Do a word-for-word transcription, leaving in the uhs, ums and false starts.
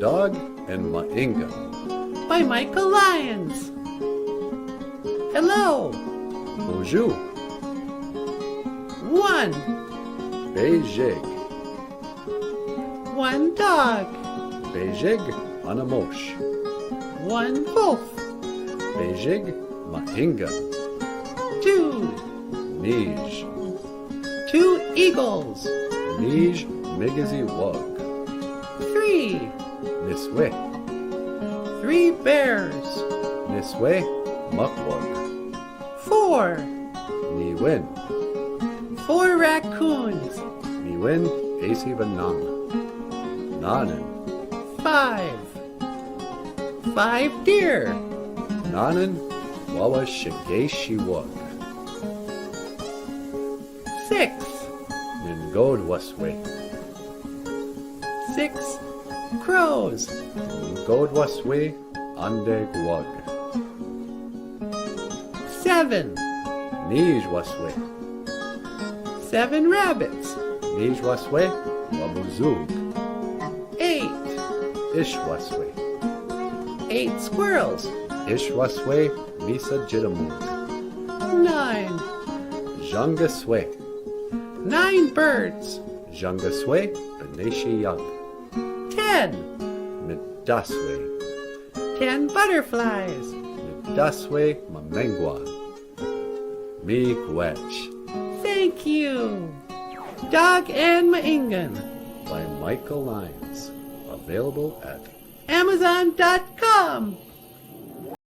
Dog and Maingam. By Michael Lyons. Hello. Bonjour. One. Bejeg. One dog. Bejeg, ana moch. One wolf. Bejeg, Maingam. Two. Nij. Two eagles. Nij migezi wag. Three. Niswe. Three bears. Niswe mak wag. Four. Niwen. Four raccoons. Niwen pesi benang. Nanen. Five. Five deer. Nanen wawa shegesi wag. Six. Ningod waswe. Six crows. Ningod waswe andeg wag. Seven. Nij waswe. Seven rabbits. Nij waswe wabozug. Eight. Ish waswe. Eight squirrels. Ish waswe misa jilamud. Nine. Jangaswe. Nine birds. Jangaswe benesi yag. Ten. Midaswe. Ten butterflies. Midaswe mamengwa. Miigwech. Thank you. Dog and Maingam. By Michael Lyons. Available at amazon dot com.